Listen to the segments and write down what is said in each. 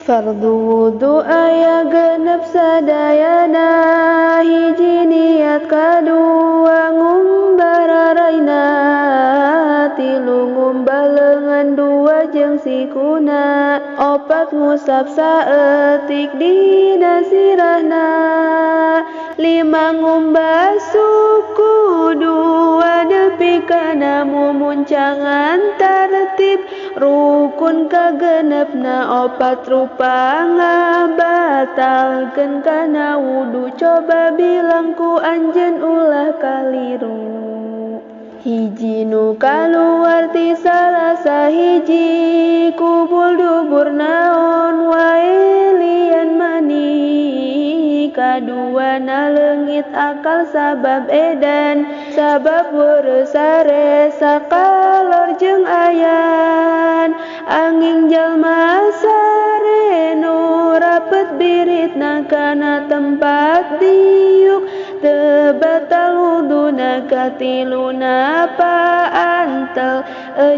Fardu wudu aya 6 sadayana, hiji niat, kadua ngumbah raraina, tilu ngumbah leungeun dua jeung sikuna, opat ngusap saeutik dina sirahna, lima ngumbah suku dua nepi kana mumuncangan tartib rukun kagenepna, opat rupa ngabatalkeun kana wudu, coba bilang ku anjeun ulah kaliru. Hiji nu kaluar ti salah sahiji kubul dubur naon wae lian mani, kadua leungit akal sabab edan, sabab weureu sare sakalor jeung ayan, angin jalma sare nu rapet biritna kana tempat diuk, teu batal wuduna. Katiluna paantel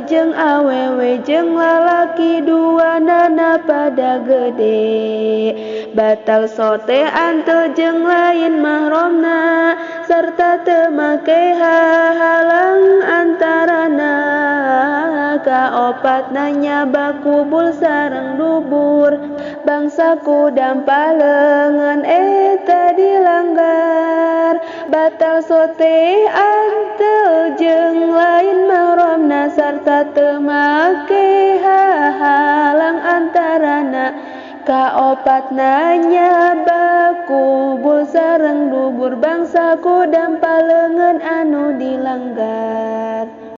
jeung awewe jeung lalaki duanana pada gede, batal sote antel jeung lain mahramna sarta teu make hahalang antarana. Kaopatna nyaba kubul sareng dubur, bangsa kudam paleungeun eta dilanggar, batal sote antel jeung lain mahramna sarta teu make hahalang antarana. Kaopatna nyaba kubul sareng dubur, bangsa kudam paleungeun anu dilanggar.